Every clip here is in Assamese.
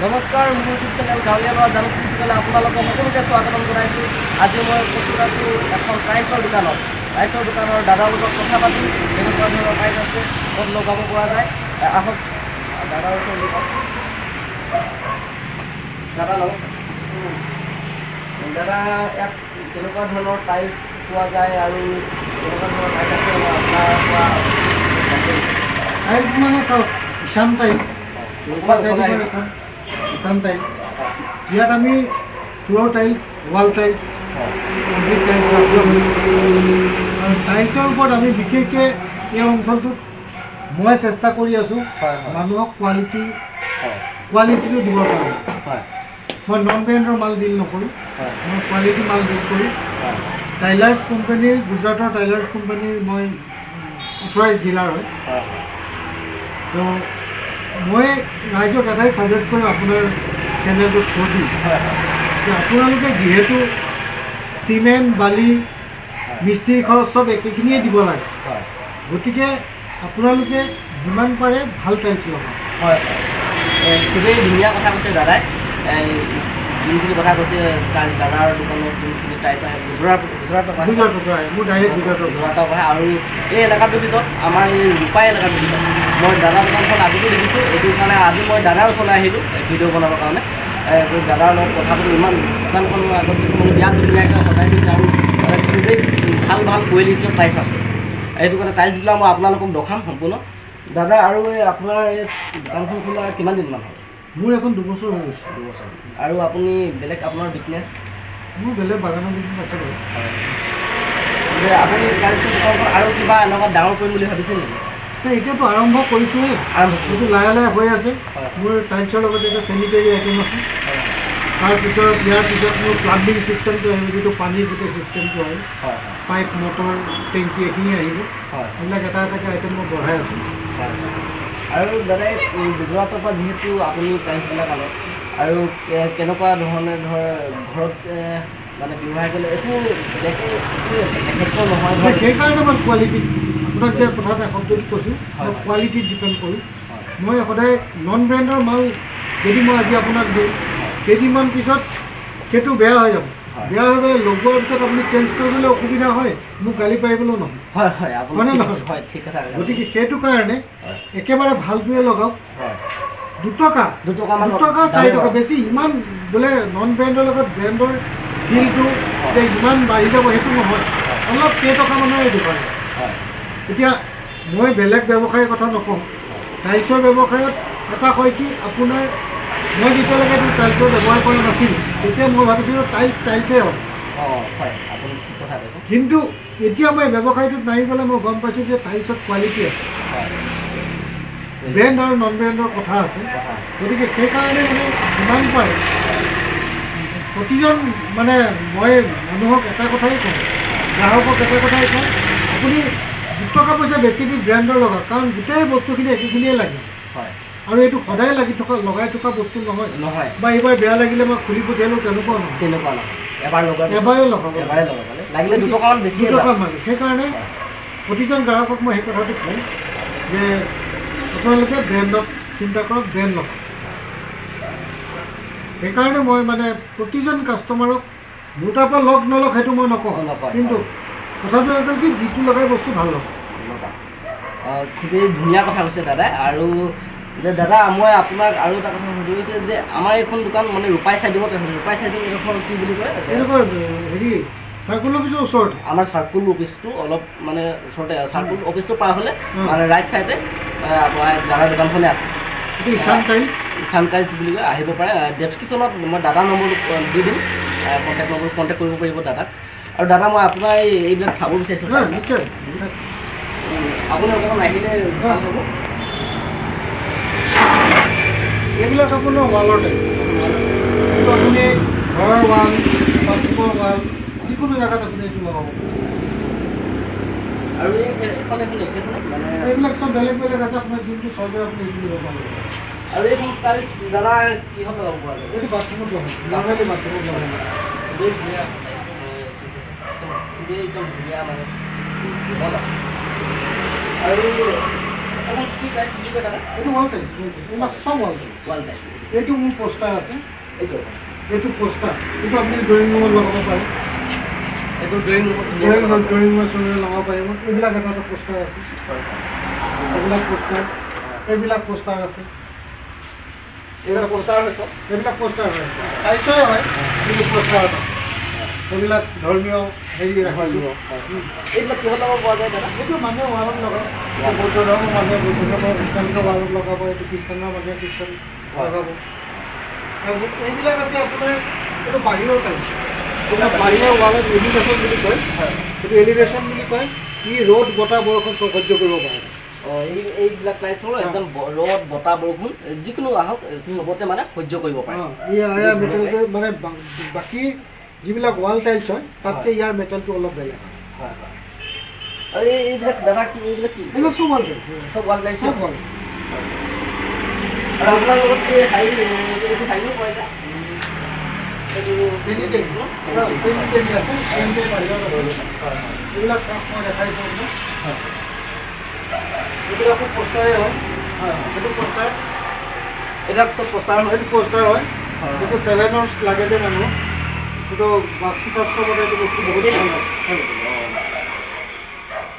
নমস্কাৰ, মোৰ ইউটিউব চেনেল গাঁৱলীয়া ল'ৰা জানক তিনিচুকীয়ালৈ আপোনালোকক সকলোকে স্বাগতম জনাইছোঁ। আজি মই উপস্থিত আছোঁ এখন টাইলছৰ দোকানত। টাইলছৰ দোকানৰ দাদাৰ লগত কথা পাতিম, কেনেকুৱা ধৰণৰ টাইলছ আছে, ক'ত লগাব পৰা যায়। আহক দাদাৰ ওচৰলৈ যাওঁ। দাদা নমস্কাৰ। দাদা, ইয়াত কেনেকুৱা ধৰণৰ টাইলছ পোৱা যায় আৰু কেনেকুৱা ধৰণৰ টাইলছ আছে মই আপোনাৰ পৰা টাইলছ মানে চাওক, ঈশান টাইলছ, অকণমান ওচৰলৈ আহিব। এখন ঈশান টাইলছ। ইয়াত আমি floor tiles, wall tiles, complete tiles ৰাখিব পাৰোঁ। আৰু টাইলছৰ ওপৰত আমি বিশেষকৈ এই অঞ্চলটোত মই চেষ্টা কৰি আছোঁ হয় হয় মানুহক কোৱালিটিটো দিবৰ কাৰণে। মই নন ব্ৰেণ্ডৰ মাল ডিল নকৰোঁ। মই কোৱালিটি মাল ডিল কৰোঁ। টাইলাৰ্ছ কোম্পানীৰ, গুজৰাটৰ টাইলাৰ্ছ কোম্পানীৰ মই অথৰাইজ ডিলাৰ হয়। হয় হয় তো মই ৰাইজক এটাই ছাজেষ্ট কৰিম আপোনাৰ চেনেলটোৰ থ্ৰু দি হয় হয় যে আপোনালোকে যিহেতু চিমেণ্ট, বালি, মিস্ত্ৰীৰ খৰচ চব একেখিনিয়ে দিব লাগে, গতিকে আপোনালোকে যিমান পাৰে ভাল টাইলছ লগাওক। হয় হয়, খুবেই ধুনীয়া কথা কৈছে দাদাই। এই যোনখিনি কথা কৈছে, দাদাৰ দোকানত যোনখিনি টাইলছ আহে গুজৰাটৰ পৰা আহে। গুজৰাটৰ পৰা আহে, মোৰ ডাইৰেক্ট গুজৰাটৰ পৰা। গুজৰাটৰ পৰা আহে। আৰু এই এলেকাটোৰ ভিতৰত, আমাৰ এই ৰূপাই এলেকাটোৰ ভিতৰত মই দাদাৰ দোকানখন আগতো দেখিছোঁ। এইটো কাৰণে আজি মই দাদাৰ ওচৰলৈ আহিলোঁ এই ভিডিঅ' বনাবৰ কাৰণে। এই দাদাৰ লগত কথা পাতি ইমান দোকানখন মই আগত দেখোঁ, মানে বিৰাট ধুনীয়াকৈ সজাই দিছে আৰু খুবেই ভাল ভাল কোৱালিটিৰ টাইলছ আছে। এইটো কাৰণে টাইলছবিলাক মই আপোনালোকক দেখাম সম্পূৰ্ণ। দাদা, আৰু এই আপোনাৰ এই দোকানখন খোলা কিমান দিনমান হ'ল? মোৰ এখন 2 বছৰ হৈ গৈছে। 2 বছৰ। আৰু আপুনি বেলেগ আপোনাৰ বিজনেছ? মোৰ বেলেগ বাগানৰ বিজনেছ আছে বাৰু। যে আপুনি টাইলছৰ দোকানখন আৰু কিবা এনেকুৱা ডাঙৰ কৰিম বুলি ভাবিছে নেকি? নাই, এতিয়াতো আৰম্ভ কৰিছোঁহে। আৰম্ভ এইটো কৰিছে। লাহে লাহে হৈ আছে। হয়। মোৰ টাইলছৰ লগত এটা চেনিটেৰী আইটেম আছে। তাৰপিছত ইয়াৰ পিছত মোৰ প্লাম্বিং ছিষ্টেমটো আহিব, যিটো পানীৰ গোটেই ছিষ্টেমটো আহিব, হয় হয় পাইপ, মটৰ, টেংকি এইখিনি আহিব। এইবিলাক এটা এটাকৈ আইটেম মই বঢ়াই আছোঁ। হয় হয়। আৰু দাদা, এই গুজৰাটৰ পৰা যিহেতু আপুনি টাইলছবিলাক আনে আৰু কেনেকুৱা ধৰণে ধৰ ঘৰত মানে ব্যৱহাৰ কৰিলে একো বেলেগে একো এফেক্টো নহয় ধৰ? সেইকাৰণে মই কোৱালিটি, আপোনাক যে কথা এটা শব্দটো কৈছোঁ, মই কোৱালিটিত ডিপেণ্ড কৰোঁ। মই সদায় নন ব্ৰেণ্ডৰ মাল যদি মই আজি আপোনাক দিওঁ, কেইদিনমান পিছত সেইটো বেয়া হৈ যাব। বেয়া হৈ গ'লে লগোৱাৰ পিছত আপুনি চেঞ্জ কৰিবলৈ অসুবিধা হয়, মোক গালি পাৰিবলৈও নহয়। হয় হয় আপুনি হয়নে ঠিক নহয়? হয়, ঠিক কথা কৈছে। গতিকে সেইটো কাৰণে একেবাৰে ভালটোৱে লগাওক। 2 টকা 2 টকামান 2 টকা, 4 টকা বেছি ইমান বোলে নন ব্ৰেণ্ডৰ লগত ব্ৰেণ্ডৰ বিলটো যে ইমান বাঢ়ি যাব সেইটো নহয়, অলপ কেইটকামানৰে ডিফাৰেঞ্চ। এতিয়া মই বেলেগ ব্যৱসায়ৰ কথা নকওঁ। টাইলছৰ ব্যৱসায়ত এটা হয় কি, আপোনাৰ মই যেতিয়ালৈকে এইটো টাইলছৰ ব্যৱহাৰ কৰা নাছিলোঁ, তেতিয়া মই ভাবিছিলোঁ টাইলছ টাইলছেই হয়। অঁ হয়, আপুনি ঠিক কথা কৈছে। কিন্তু এতিয়া মই ব্যৱসায়টোত নামি পেলাই মই গম পাইছোঁ যে টাইলছত কোৱালিটি আছে, ব্ৰেণ্ড আৰু নন ব্ৰেণ্ডৰ কথা আছে। কথা। গতিকে সেইকাৰণে মানে যিমান পাৰে প্ৰতিজন, মানে মই মানুহক এটা কথাই কওঁ, গ্ৰাহকক এটা কথাই কওঁ, আপুনি 2 টকা পইচা বেছি দি ব্ৰেণ্ডৰ লগাওক, কাৰণ গোটেই বস্তুখিনি একেখিনিয়ে লাগে। আৰু এইটো সদায় লাগি থকা, লগাই থকা বস্তু নহয়। নহয়। বা এইবাৰ বেয়া লাগিলে মই খুলি পঠিয়ালোঁ, তেনেকুৱাও নহয়। তেনেকুৱা নহয়, এবাৰ লগোৱাৰ পিছত এবাৰেই লগাব। এবাৰেই লগাব লাগিলে 2 টকামান বেছিয়ে 2 টকা যাওক। মানে সেইকাৰণে প্ৰতিজন গ্ৰাহকক মই সেই কথাটো কওঁ যে আপোনালোকে ব্ৰেণ্ডত চিন্তা কৰক, ব্ৰেণ্ড লগাওক। সেইকাৰণে মই মানে প্ৰতিজন কাষ্টমাৰক, মোৰ তাৰ পৰা লগ নলওক সেইটো মই নকওঁ, নকয়, কিন্তু কথাটো হৈ গ'ল কি, যিটো লগাই বস্তু ভাল লগাওক। লগাওক। খুবেই ধুনীয়া কথা কৈছে দাদাই। আৰু যে দাদা, মই আপোনাক আৰু এটা কথা সুধিব বিচাৰিছোঁ যে আমাৰ এইখন দোকান মানে ৰূপাই চাইডিঙত আছে। ৰূপাই চাইডিং এইডোখৰ কি বুলি কয়? এনেকুৱা হেৰি চাৰ্কুল অফিচৰ ওচৰতে। আমাৰ চাৰ্কুল অফিচটো অলপ মানে ওচৰতে, চাৰ্কুল অফিচটো পাৰ হ'লে মানে ৰাইট চাইডে আপোনাৰ দাদাৰ দোকানখনে আছে। এইটো ঈশান টাইলছ। ঈশান টাইলছ বুলি কয়, আহিব পাৰে। ডেছক্ৰিপশ্যনত মই দাদাৰ নম্বৰটো দি দিম, কণ্টেক্ট নম্বৰ, কণ্টেক্ট কৰিব পাৰিব দাদাক। আৰু দাদা, মই আপোনাৰ এইবিলাক চাব বিচাৰিছোঁ। নিশ্চয়। আপুনি অকণমান আহিলে ভাল হ'ব। এইবিলাক আপোনাৰ ৱালৰ টাইলছ। এইটো আপুনি ঘৰৰ ৱাল, বাথৰুমৰ ৱাল, যিকোনো জেগাত আপুনি এইটো লগাব পাৰে। আৰু এই এখন একেখনে মানে? এইবিলাক চব বেলেগ বেলেগ আছে, আপোনাৰ যোনটো চইচ হয় আপুনি এইটো ল'ব পাৰিব। আৰু এইখন টাইলছ দাদা কিহত লগাব পৰা যাব? এইটো বাথৰুমত লগাব, নৰ্মেলি বাথৰুমত লগাব। খুবেই ধুনীয়া, খুবেই একদম ধুনীয়া, মানে কোমল আছে। আৰু এখন কি টাইলছ বুলি কয় দাদা? এইটো ৱাল টাইলছ, এইবিলাক চব ৱাল টাইলছ। Wall tiles. এইটো মোৰ পোষ্টাৰ আছে। এইটো? এইটো পোষ্টাৰ, এইটো আপুনি ড্ৰয়িং ৰুমত লগাব পাৰে। এইটো ড্ৰয়িং ৰুমত। ড্ৰয়িং ৰুমত লগাব পাৰিব। এইবিলাক এটা এটা পোষ্টাৰ আছে। এইবিলাক পোষ্টাৰ, এইবিলাক পোষ্টাৰ আছে। এইবিলাক পোষ্টাৰ হৈছে? এইবিলাক পোষ্টাৰ হয়, টাইলছৰে হয়, কিন্তু পোষ্টাৰত আছে। এইবিলাক ধৰ্মীয় হেৰি ৰাখিছোঁ। এইবিলাক কিহত লগাব পৰা যায় দাদা? এইটো মানুহে ৱালত লগায়। এইটো বৌদ্ধ ধৰ্মৰ মানুহে বৌদ্ধ ধৰ্মৰ খ্ৰীষ্টানৰ ৱালত লগাব, এইটো খ্ৰীষ্টানৰ মানুহে খ্ৰীষ্টান লগাব। তাৰপিছত এইবিলাক আছে আপোনাৰ, এইটো বাহিৰৰ টাইলছ। এইবিলাক বাহিৰৰ ৱালত এলিভেশ্যন বুলি কয়। এইটো এলিভেশ্যন বুলি কয়। ই ৰ'দ, বতাহ, বৰষুণ চব সহ্য কৰিব পাৰে। অঁ, এইবিলাক টাইলছৰ একদম ৰ'দ, বতাহ, বৰষুণ যিকোনো আহক, চবতে মানে সহ্য কৰিব পাৰে। অঁ, ইয়াৰ মেটেৰিয়েলটো মানে বাকী যিবিলাক ৱাল টাইলছ হয়, তাতকৈ ইয়াৰ মেটেলটো অলপ বেলেগ হয়। হয় হয় আৰু এইবিলাক দাদা কি, এইবিলাক কি? এইবিলাক চব ৱাল টাইলছ। চব ৱাল টাইলছ। চব ৱাল। আৰু আপোনাৰ লগত এই হেৰি, এইটো হেৰিও পোৱা যায়, এইটো চেনিটেৰী, চেনিটেৰী আছে, চেনিটেৰী বাহিৰত আছে। এইবিলাক মই দেখাই দিছোঁ আপোনাক। এইবিলাকো পোষ্টাৰে হয়। হয় হয় এইটো পোষ্টাৰ। এইবিলাক চব পোষ্টাৰ হয়? এইটো পোষ্টাৰ হয়। এইটো 7ৰ লাগে যে মানুহক, এইটো বাস্তুশাস্ত্ৰ মতে এইটো বস্তু বহুত ভাল হয়।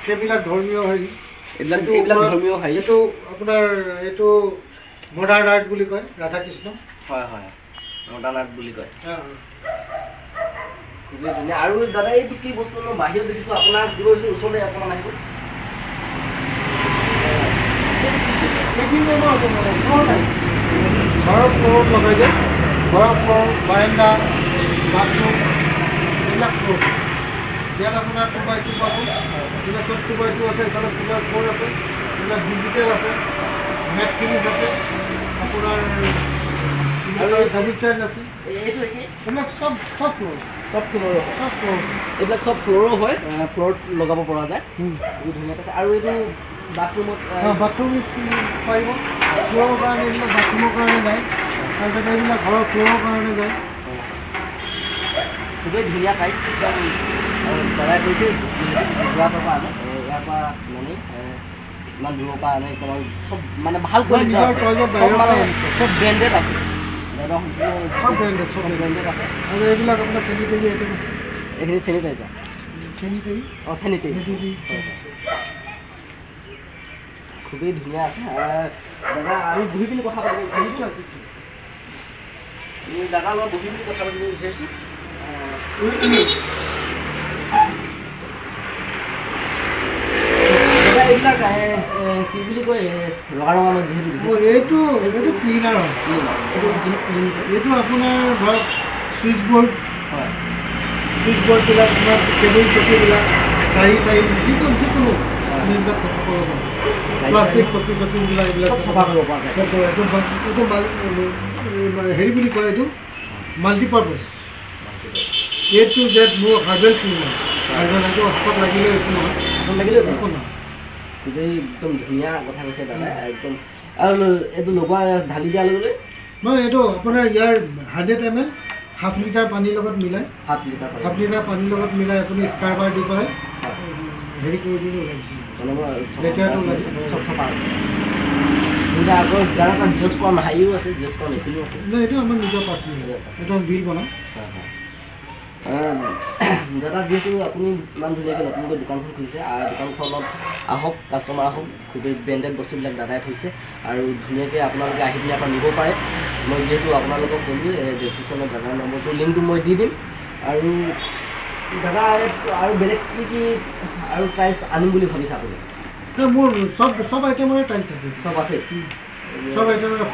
সেইবিলাক ধৰ্মীয় হেৰি। এইবিলাক এইটো এইবিলাক ধৰ্মীয় হেৰি। এইটো আপোনাৰ, এইটো মডাৰ্ণ আৰ্ট বুলি কয়, ৰাধা কৃষ্ণ। হয় হয়, মডাৰ্ণ আৰ্ট বুলি কয়। খুবেই ধুনীয়া। আৰু দাদা, এইটো কি বস্তু? মই বাহিৰত দেখিছোঁ, আপোনাক দিব গৈছোঁ, ওচৰলৈ অকণমান আহিব। সেইখিনি ফ্ল'ৰ টাইলছ, ঘৰৰ ফ্ল'ৰত লগাই দিয়ে। ঘৰৰ ফ্ল'ৰ, বাৰেণ্ডা, বাথৰুম, এইবিলাক ফ্ল'ৰ। ইয়াত আপোনাৰ 2x2 পাব। এইবিলাক চব 2x2 আছে। এইফালে 2x4 আছে। এইবিলাক ডিজিটেল আছে, মেট ফিনিছ আছে, আপোনাৰ ডাবল চাৰ্জ আছে। এইটো কি? এইবিলাক চব চব ফ্ল'ৰ। চব ফ্ল'ৰৰ হয়? চব ফ্ল'ৰ। এইবিলাক চব ফ্ল'ৰো হয়, ফ্ল'ৰত লগাব পৰা যায়। বহুত ধুনীয়া আছে। আৰু এইটো বাথৰুমত? বাথৰুম ইউজ পাৰিব। ফ্ল'ৰৰ কাৰণে, এইবিলাক বাথৰুমৰ কাৰণে যায়। তাৰপিছত এইবিলাক ঘৰৰ ফ্ল'ৰৰ কাৰণে যায়। খুবেই ধুনীয়া টাইলছ একদম। আৰু দাদাই কৈছে, যিহেতু গুজৰাটৰ পৰা আনে, ইয়াৰ পৰা নানে, ইমান দূৰৰ পৰা আনে, একদম আৰু চব মানে ভাল কোৱালিটি নিজৰ আছে। চইচত চব বাহিৰৰ মানে পৰা আনিছে। চব ব্ৰেণ্ডেড আছে দাদা, সম্পূৰ্ণ। চব ব্ৰেণ্ডেড, চব। চব ব্ৰেণ্ডেড আছে। আৰু এইবিলাক আপোনাৰ চেনিটেৰী আইটেম আছে। এইখিনি চেনিটাইজাৰ? চেনিটেৰী। অঁ, চেনিটেৰী। চেনিটেৰী। খুবেই ধুনীয়া আছে। দাদা, আমি বহি পিনি কথা পাতিব বিচাৰিছোঁ। আমি দাদাৰ লগত বহি পিনি কথা পাতিব বিচাৰিছোঁ। দাদা, এইবিলাক কি বুলি কয়? ৰঙা ৰঙা মই যিহেতু দেখিছোঁ। এইটো ক্লিনাৰ হয়। এইটো কিহত ক্লিন কৰে? এইটো আপোনাৰ ধৰক চুইচ বৰ্ড, চুইচ বৰ্ডবিলাক, আপোনাৰ টেবুল চকীবিলাক, গাড়ী চাড়ী, যিকোনো যিকোনো আপুনি এইবিলাক চাফা কৰিব পাৰে। প্লাষ্টিক চকী চকীবিলাক, এইবিলাক চব চাফা কৰিব পৰা যায়। চব। এইটো হেৰি বুলি কয়, এইটো মাল্টিপাৰ্পাছ, এ টু জেড। মোৰ হাৰ্বেল ক্লিনাৰ, হাৰ্বেল। এইটো হাতত লাগিলেও একো নহয়। হাতত লাগিলেও একো নহয়। খুবেই একদম ধুনীয়া কথা কৈছে দাদা একদম। আৰু এইটো লগোৱা, ঢালি দিয়াৰ লগে লগে? নহয়, এইটো আপোনাৰ ইয়াৰ 100 ml half litre পানীৰ লগত মিলাই। হাফ লিটাৰ পানী? হাফ লিটাৰ পানীৰ লগত মিলাই আপুনি স্ক্ৰাবাৰ দি পেলাই হেৰি কৰি দিলে ওলাই গুচি যাব। মানে মই লেতেৰাটো ওলাইছে। চব চাফা হৈ যায়। কিন্তু আকৌ দাদা, তাত জুচ কৰা হেৰিও আছে, জুচ কৰা মেচিনো আছে। নাই, এইটো আমাৰ নিজৰ পাৰ্চনেল, এইটো আমি বিল বনাওঁ। হয়। দাদা, যিহেতু আপুনি ইমান ধুনীয়াকৈ নতুনকৈ দোকানখন খুলিছে আৰু দোকানখনত আহক, কাষ্টমাৰ আহক, খুবেই ব্ৰেণ্ডেড বস্তুবিলাক দাদাই থৈছে আৰু ধুনীয়াকৈ আপোনালোকে আহি পিনে পৰা নিব পাৰে। মই যিহেতু আপোনালোকক ক'লোৱে, ডেছক্ৰিপশ্যনত দাদাৰ নম্বৰটো, লিংকটো মই দি দিম। আৰু দাদা, ইয়াত আৰু বেলেগ কি কি আৰু টাইলছ আনিম বুলি ভাবিছে আপুনি? নাই, মোৰ চব চব আইটেমৰে টাইলছ আছে এতিয়া। চব আছে? চব আইটেমৰে,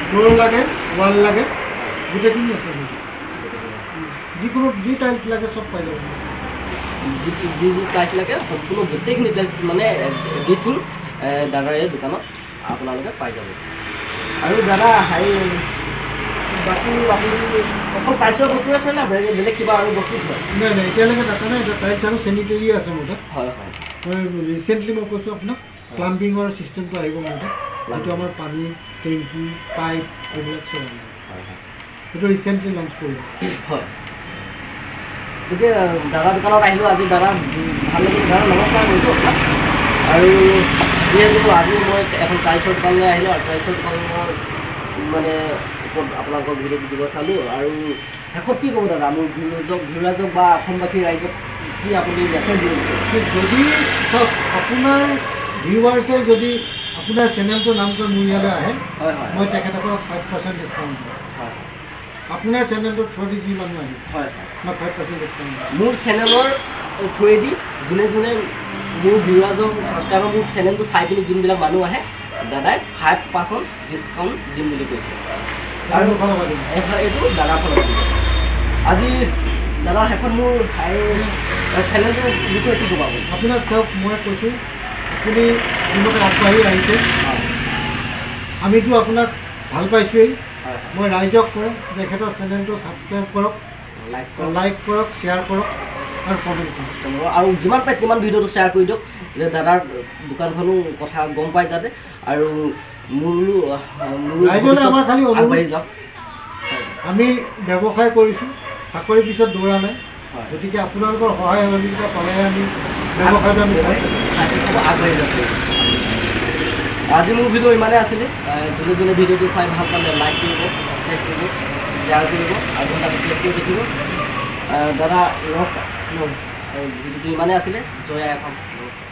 ফ্ল'ৰ লাগে, ৱাল লাগে, গোটেইখিনি আছে মোৰ। যিকোনো যি টাইলছ লাগে চব পাই যাব। যি যি যি টাইলছ লাগে, সম্পূৰ্ণ গোটেইখিনি টাইলছ মানে এভৰিথিং দাদাৰ এই দোকানত আপোনালোকে পাই যাব। আৰু দাদা, হেৰি, বাকী আপুনি অকল টাইলছৰ বস্তুৱে থয় না বেলেগ বেলেগ কিবা আৰু বস্তু থয়? নাই নাই, এতিয়ালৈকে দেখা নাই। এতিয়া টাইলছ আৰু চেনিটেৰী আছে মোৰ তাত। হয় হয় মই ৰিচেণ্টলি মই কৈছোঁ আপোনাক, প্লাম্বিঙৰ চিষ্টেমটো আহিব মোৰ তাত, যিটো আমাৰ পানী টেংকি, পাইপ, এইবিলাক চব আহিব। হয় হয় সেইটো ৰিচেণ্টলি লঞ্চ কৰিলোঁ। হয়, গতিকে দাদা দোকানত আহিলোঁ আজি। দাদা, ভাল লাগিল। দাদা, নমস্কাৰ কৰিছোঁ আপোনাক। আৰু যিহেতু আজি মই এখন টাইলছৰ দোকানলৈ আহিলোঁ আৰু টাইলছৰ দোকানৰ মানে ওপৰত আপোনালোকক ভিডিঅ'টো দিব চালোঁ। আৰু শেষত কি ক'ব দাদা, মোৰ ভিউৰাজক বা অসমবাসী ৰাইজক কি আপুনি মেছেজ দিব বিচাৰে? যদি চাওক, আপোনাৰ ভিউৱাৰ্ছে যদি আপোনাৰ চেনেলটোৰ নাম কৈ মোৰ ইয়ালৈ আহে, হয় হয় মই তেখেতসকলক 5% ডিছকাউণ্ট দিওঁ। হয় আপোনাৰ চেনেলটোৰ থ্ৰুদি যি মানুহ আহিব, হয় মই 5% ডিছকাউণ্ট দিওঁ। মোৰ চেনেলৰ থ্ৰুৱেদি যোনে যোনে মোৰ ভিউৱাৰ্ছক, ছাবস্ক্ৰাইবাৰ, মোৰ চেনেলটো চাই পিনি যোনবিলাক মানুহ আহে, দাদাই 5% ডিছকাউণ্ট দিম বুলি কৈছে। আৰু মোৰ ফালৰ পৰা দিম। এইটো দাদাৰ ফালৰ পৰা দিব। আজি দাদা, শেষত মোৰ এই চেনেলটোৰ বিষয়ে কি ক'ব আপুনি? আপোনাক চাওক, মই কৈছোঁ, আপুনি যিমতে আগবাঢ়ি আহিছে, আমিতো আপোনাক ভাল পাইছোঁৱেই। হয় মই ৰাইজক কওঁ, তেখেতৰ চেনেলটো ছাবস্ক্ৰাইব কৰক, লাইক কৰক, লাইক কৰক, শ্বেয়াৰ কৰক আৰু কমেণ্ট কৰক। আৰু যিমান পাৰে তিমান ভিডিঅ'টো শ্বেয়াৰ কৰি দিয়ক, যে দাদাৰ দোকানখনো কথা গম পায় যাতে, আৰু মোৰো মোৰো ৰাইজলৈ ভৱিষ্যত আমাৰ খালি অনুৰোধ, আগবাঢ়ি যাওক। আমি ব্যৱসায় কৰিছোঁ, চাকৰিৰ পিছত দৌৰা নাই। হয়। গতিকে আপোনালোকৰ সহায় সহযোগিতা পালেহে আমি ব্যৱসায়টো আমি চাকচেছ হ'ম। চাকচেছ হ'ব, আগবাঢ়ি যাব পাৰিব। আজি মোৰ ভিডিঅ' ইমানেই আছিলে। যোনে যোনে ভিডিঅ'টো চাই ভাল পালে লাইক কৰিব, ছাবস্ক্ৰাইব কৰিব, শ্বেয়াৰ কৰিব আৰু ঘণ্টাটো প্ৰেছ কৰি থাকিব। দাদা, নমস্কাৰ। নমস্কাৰ। ভিডিঅ'টো ইমানেই আছিলে। জয় আই অসম। নমস্কাৰ।